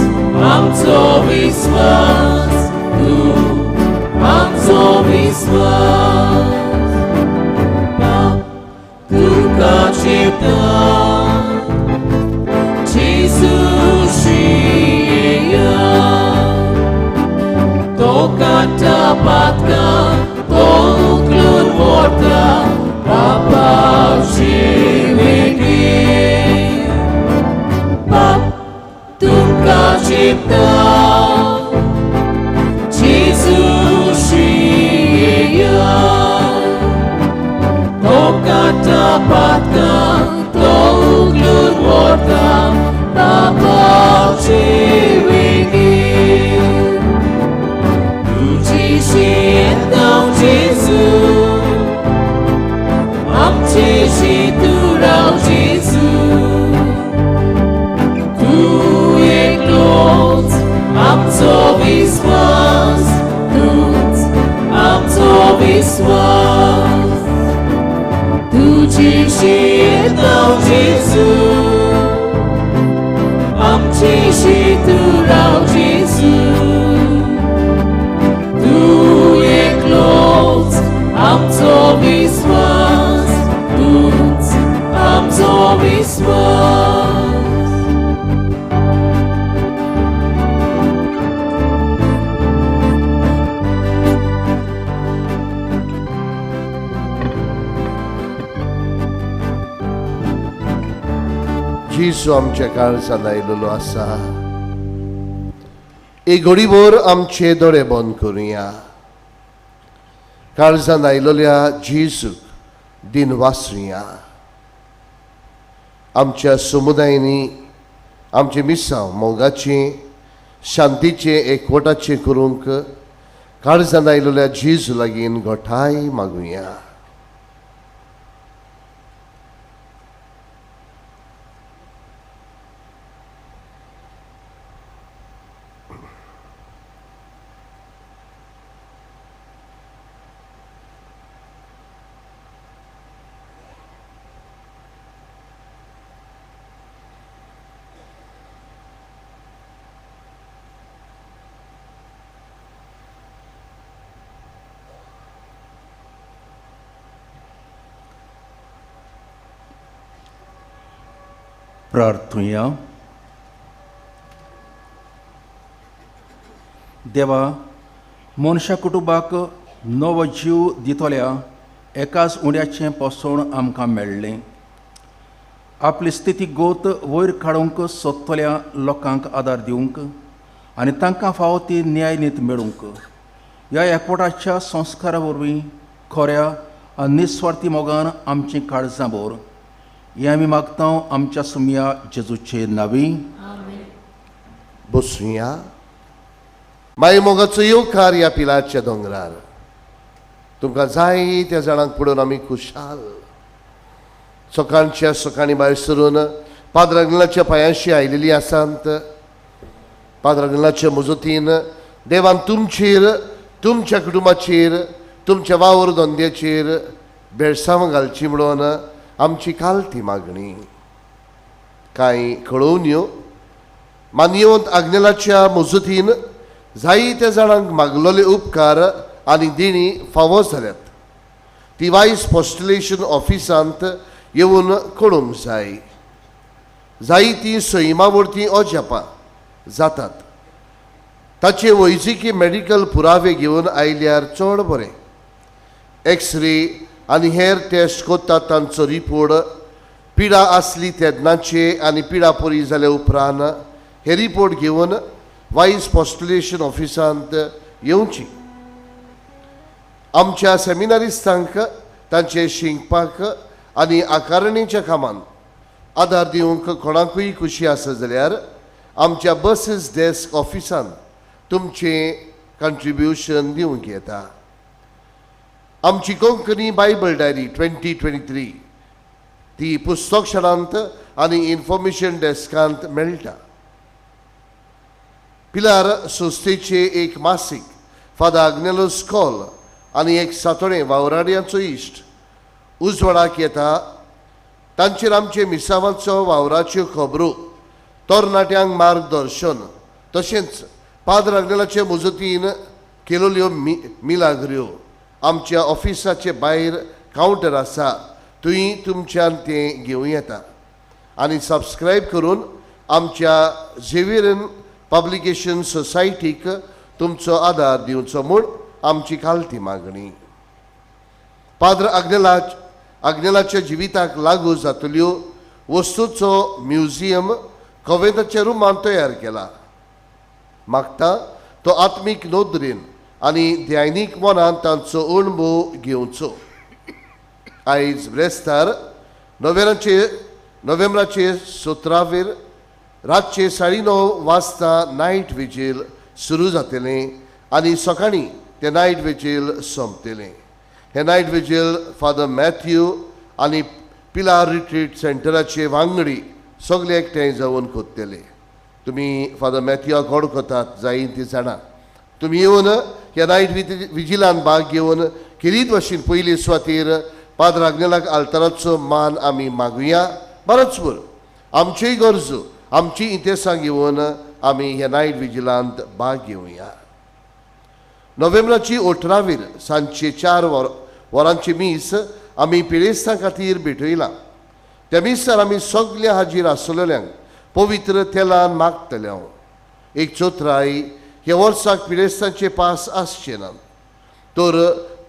आमचो विस्वास, तूं आमचो विस्वास. बाप तुका चेपता जेजूशी येया, तो काडटा पातकां तो उखलून व्हरता बापाचे वेगेन. बाप तुमकां चेपता जेजूशी येया, तो काडटा पातकां तो उखलून व्हरता बापाचे वेगेन. तुजेशी येता जेजू, आमचेशी तूं राव जेजू, तूं एकलोच आमचो विस्वास, तूंच आमचो विस्वास. तुजेशी येता जेजू, आमचेशी तूं राव जेजू, तूं एकलोच आमचो विस्वास, तूंच आमचो विस्वास. जेजू आमच्या काळजान आयिल्लो आसा. एक घडीभर आमचे दोळे बंद करुया. काळजान आयिल्ल्या जेजूक दिन वाचुया. आमच्या समुदायांनी आमचें मिसांव मोगाचें, शांतीचें, एकवटाचें करूंक काळजान आयिल्ल्या जेजू लागीं घटाय मागुया. प्रार्थुया. देवा, मनशा कुटुंबाक नवो जीव दितल्या एकाच उड्याचें पोसवण आमकां मेळ्ळें. आपली स्थिती गोत वयर काडूंक सोदतल्या लोकांक आदार दिवंक आनी तांकां फावो ती न्याय नीत मेळूंक ह्या एकवटाच्या संस्कारा वरवीं खऱ्या आनी निस्वार्थी मोगान आमचीं काळजां भर. हें आमी मागता आमच्या सुमया जेजूचे नावी. बसुया. माई मोगाचो येवकार ह्या पिलाच्या दोंगरार. तुमकां जाय त्या जाणांक पळोवन आमी खुशाल. सकाळच्या सकाळीं भायर सरून पाद्र आग्नेलाच्या पांयांशी आयलेली आसात. पाद्र आग्नेलाच्या मजतीन देवान तुमचेर, तुमच्या कुटुंबाचेर, तुमच्या वावर धंद्याचेर बेळसांव घालची म्हणून आमची कालती मागणी. कांय कळोवन्यो मानयेवंत आग्नेलाच्या मजतीन जायत्या जाणांक मागलोले उपकार आनी देणी फावो जाल्यात. ती वायस पोस्टलेशन ऑफिसांत येवन कळूंक जाय. जायतीं सैमा वरवीं अजापां जातात. ताचे वैजकी मेडिकल पुरावे घेवन आयल्यार चड बरें. एक्सरे आनी हेर टेस्ट करतात तांचो रिपोर्ट पिडा आसली तेन्नाचे आनी पिडा बरी जाल्या उपरांत हे रिपोर्ट घेवन वायस पोस्टलेशन ऑफिसांत येवची. आमच्या सेमिनारिस्तांक तांचे शिंकपाक आनी आकारणीच्या कामांत आदार दिवंक कोणाकूय खुशी आसा जाल्यार आमच्या बसीस डेस्क ऑफिसांत तुमचें कंट्रिब्युशन दिवंक येता. आमची कोंकणी बायबल डायरी 2023 ती पुस्तकशाळांत आनी इन्फॉर्मेशन डेस्कांत मेळटा. पिलार संस्थेचे एक मासीक फादर आग्नेलो स्कॉल आनी एक सातोळें वावराड्यांचो इश्ट उजवाडाक येता. तांचेर आमचे मिसावांचो वावराच्यो खबरो, तरणाट्यांक मार्गदर्शन, तशेंच पाद्र आग्नेलाचे मजतीन केलोल्यो मिलाग्र्यो आमच्या ऑफिसाचे भायर कावंटर आसा, थंय तुमच्यान तें घेवं येता. आनी सबस्क्रायब करून आमच्या झेवियरन पब्लिकेशन सोसायटीक तुमचो आदार दिवचो म्हूण आमची खालती मागणी. पाद्र आग्नेलाच्या जिविताक लागू जातल्यो वस्तूचो म्युझियम कोवेंताच्या रुमांत तयार केला. मागता तो आत्मीक नदरेन आनी दैनीक मनान तांचो अणभव घेवचो. आयज ब्रेस्तार नोव्हेंबराचे 17वेर रातचे 9:30 वाजता नायट विजील सुरू जातलें आनी सकाळीं तें नायट विजील सोंपतलें. हें नायट विजील फादर मॅथ्यू आनी पिलार रिट्रीट सेंटराचे वांगडी सगळे एकठांय जावन कोत्तले. तुमी फादर मॅथ्यूआक वळखतात जायी ती जाणा. तुमी येवन ह्या नायट विजिलान भाग घेवन खेरीत भाशेन पयले सुवातेर पाद्र आग्नेलाक आल्ताराचो मान आमी मागुया. बरोच बरो आमचीय गरजो आमची इतिहासां घेवन आमी ह्या नायट विजिलांत भाग घेवया. नोव्हेंबराची 18वेर सांजचे 4 वरांची मीस आमी पिडेस्तां खातीर भेटयलां. त्या मिसार आमी सगल्या हाजीर आसलेल्यांक पवित्र तेलान मागतले. हांव एक चोत्राय ह्या वर्साक पिडेस्तांचे पास आसचे ना, तर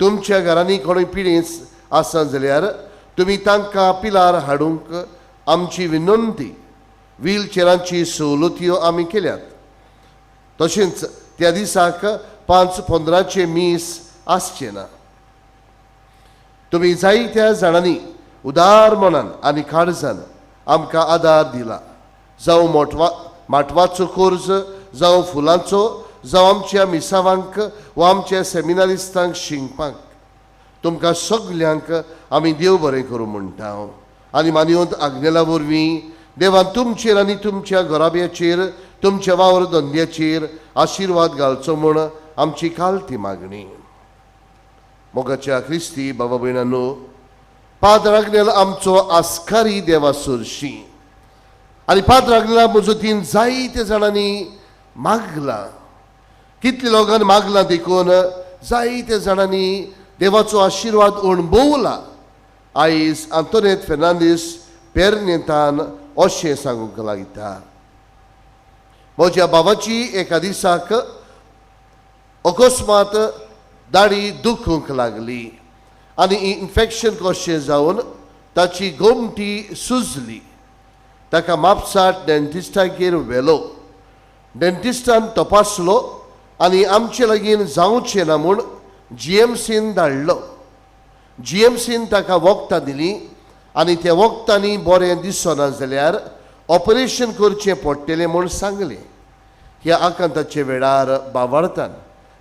तुमच्या घरांनी कोणूय पिडेस्त आसा जाल्यार तुमी तांकां पिलार हाडूंक आमची विनंती. व्हीलचेरांची सवलत्यो आमी केल्यात. तशेंच त्या दिसाक 5:15 मीस आसचें ना. तुमी जायत्या जाणांनी उदार मनान आनी काळजान आमकां आदार दिला. जावं माटवाचो कोर्ज, जावं फुलांचो, जावं आमच्या मिसावांक वा आमच्या सेमिनारिस्तांक शिंकपाक. तुमकां सगल्यांक आमी देव बरें करूं म्हणटा. आनी मानयवंत आग्नेला वरवीं देवान तुमचेर आनी तुमच्या घराब्याचेर, तुमच्या वावर धंद्याचेर आशिर्वाद घालचो म्हूण आमची खालती मागणी. मोगाच्या क्रिस्ती बाबा भयणांनो, पाद्र आग्नेल आमचो आस्कारी देवा सरशी आनी पाद्र आग्नेला मजतीन जायत्या जाणांनी मागलां. कितले लोकांनी मागलां देखून जायत्या जाणांनी देवाचो आशिर्वाद अणभवला. आयज आंतोनेत फेर्नांदीस पेरनेतान अशें सांगूंक लागता. म्हज्या बाबाची एका दिसाक अकस्मात दाडी दुखूंक लागली आनी इन्फेक्शन कशें जावन ताची गोमटी सुजली. ताका म्हापसा डेंटिस्टागेर व्हेलो. डेंटिस्टान तपासलो आनी आमचे लागीं जावचें ना म्हूण जीएमसीन धाडलो. जीएमसीन ताका वखदां दिलीं आनी त्या वखदांनी बरें दिसना जाल्यार ऑपरेशन करचें पडटलें म्हूण सांगलें. ह्या आकांताच्या वेळार बावार्थान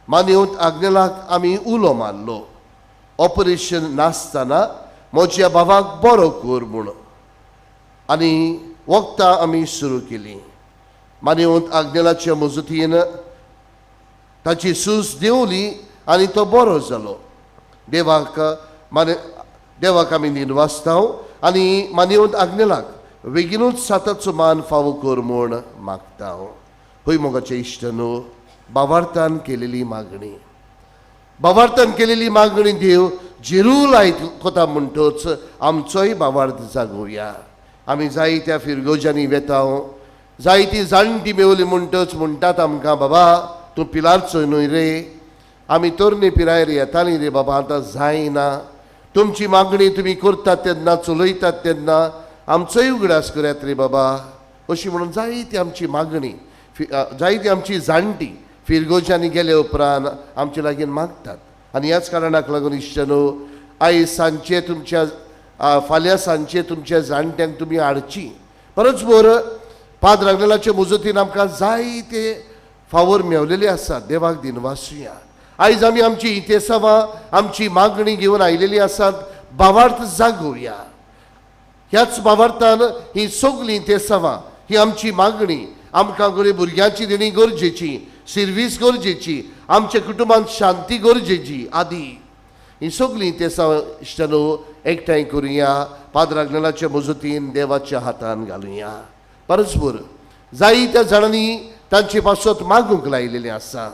मानयेवंत आग्नेलाक आमी उलो मारलो, ऑपरेशन नासतना म्हज्या भावाक बरो कर म्हूण, आनी वखदां आमी सुरू केलीं. मानयेवंत आग्नेलाच्या मजतीन ताची सूज देंवली आनी तो बरो जालो. देवाक आमी दिनवासता आनी मानयेवंत आग्नेलाक बेगीनूच साताचो मान फावो कर म्हूण मागता. हय मोगाचे इश्ट न्हू, बावार्थान केलेली मागणी, बावार्थान केलेली मागणी देव जेरूल आयकता म्हणटच आमचोय बावार्थ जागोवया. आमी जायत्या फिरगोजांनी वेता, जायती जाणटी मेवली म्हणटच म्हणटात आमकां, बाबा तूं पिलारचो न्हय रे, आमी तरणे पिरायेर येतालीं रे बाबा, आतां जायना. तुमची मागणी तुमी करतात तेन्ना, चलयतात तेन्ना आमचोय उगडास करात रे बाबा, अशी म्हणून जायती आमची मागणी, जायती आमची जाणटी फिरगोजांनी गेले उपरांत आमचे लागीं मागतात. आनी ह्याच कारणाक लागून इश्ट न्हू, आयज सांजचे तुमच्या, फाल्यां सांजचे तुमच्या जाणट्यांक तुमी हाडची. परच बर पाद्र आग्नेलाचे मजतीन आमकां जायते फावोर मेवलेले आसात. देवाक दिनवासुया. आयज आमी आमची इतेसावां, आमची मागणी घेवन आयलेली आसात. बावार्थ जागोवया. ह्याच बावार्थान ही सगळीं इतेसावां, ही आमची मागणी, आमकां घडये भुरग्यांची देणी गरजेची, सिर्वीस गरजेची, आमच्या कुटुंबांत शांती गरजेची आदी, ही सगळीं इतेसावां इश्ट न्हू एकठांय करुया, पाद्र आग्नेलाच्या मजतीन देवाच्या हातान घालुया. परस्पर जायत्या जाणांनी तांचे पासत मागूंक लायलेलें आसा,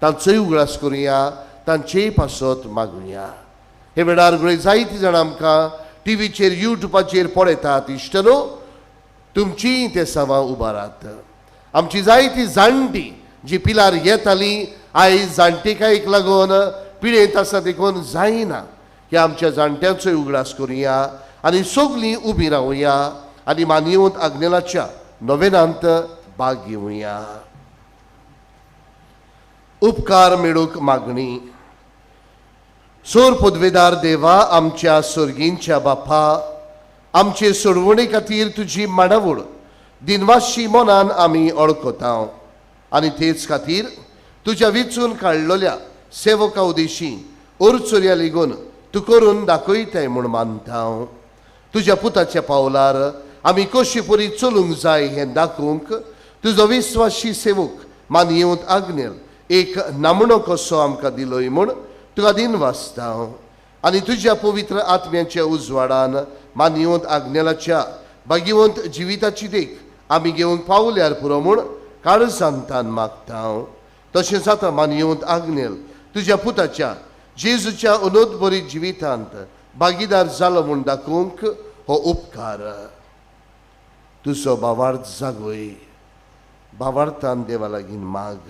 तांचोय उगडास करुया, तांचेय पासत मागुया. हे वेळार घडये जायतीं जाणां आमकां टिवीचेर, युट्यूबाचेर पळयतात. इश्ट न्हू, तुमचीय इतेसावां उबारात. आमची जायती जाणटी जी पिलार येताली, आयज जाणटेकायेक लागून पिळेंत आसा देखून जायना. ह्या आमच्या जाणट्यांचोय उगडास करुया आनी सगळीं उबीं रावया आनी मानयेवंत आग्नेलाच्या नोवेनांत भाग घेवया. उपकार मेळूंक मागणी. सोर पदवेदार देवा, आमच्या सर्गींच्या बापा, आमचे सोडवणे खातीर तुजी मांडावळ दिनवाशी मनान आमी वळखता आनी तेच खातीर तुज्या विचून काडलेल्या सेवका उदेशी ओरचोरया लेगून तूं करून दाखयताय म्हूण मानता. तुज्या पुताच्या पावलार आमी कशी परी चलूंक जाय हें दाखोवंक तुजो विस्वाशी सेवक मानयेवंत आग्नेल एक नामणो कसो आमकां दिलोय म्हूण तुका दिनवासता. आनी तुज्या पवित्र आत्म्याच्या उजवाडान मानयेवंत आग्नेलाच्या भाग्यवंत जिविताची देख आमी घेवंक पावल्यार पुरो म्हूण काळजांतान मागता. तशेंच आतां मानयेवंत आग्नेल तुज्या पुताच्या जेजूच्या अनोदबरी जिवितांत भागीदार जालो म्हूण दाखोवंक हो उपकार तुजो भावार्थ जागोय. भावार्थान देवा लागीं माग.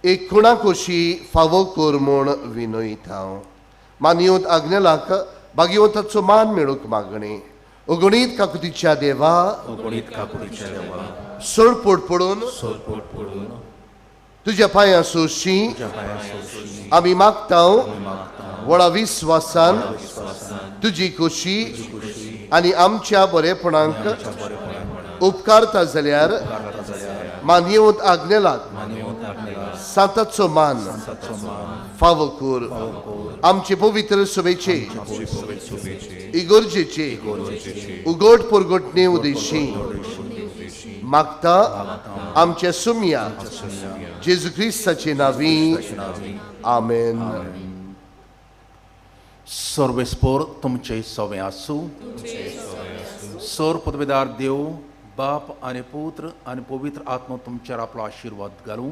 एक खुणाकोशी फावो कर म्हूण विनयता. मानयेवंत आग्नेलाक भाग्यवंताचो मान मेळूंक मागणी. अगणीत काकुतीच्या देवा, अगणीत काकुतीच्या देवा, सोडपोट पडून तुज्या पांयां सोशी आमी मागता. व्हडा विस्वासान तुजी खोशी आनी आमच्या बरेपणाक उपकारता जाल्यार मानयेवंत आग्नेलाक सांताचो मान फावो कर. आमचे पवित्र सभेचे इगर्जेचे उगड परगटणे उदेशी मागता आमच्या सुमया जेजू क्रिस्ताचे नांवी. आमेन. सर्वेस्पोर तुमचे सवे आसूं. सोर पदवेदार देव बाप आनी पुत्र आनी पवित्र आत्मा तुमचेर आपलो आशिर्वाद घालूं.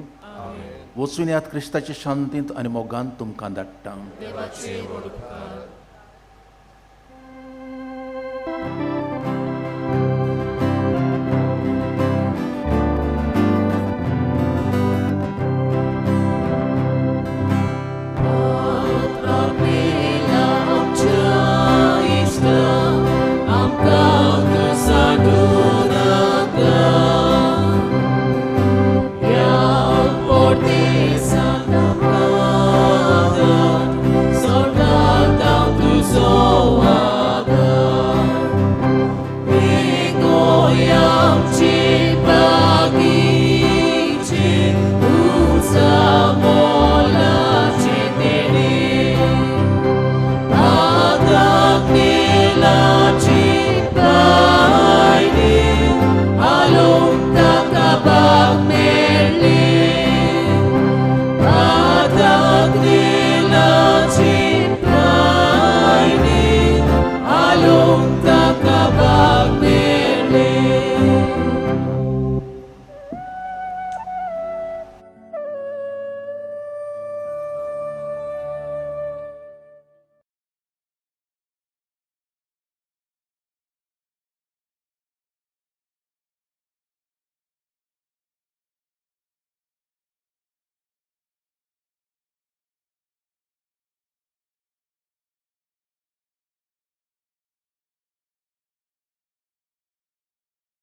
वचून यात क्रिस्ताचे शांतींत आनी मोगान तुमकां धाडटा.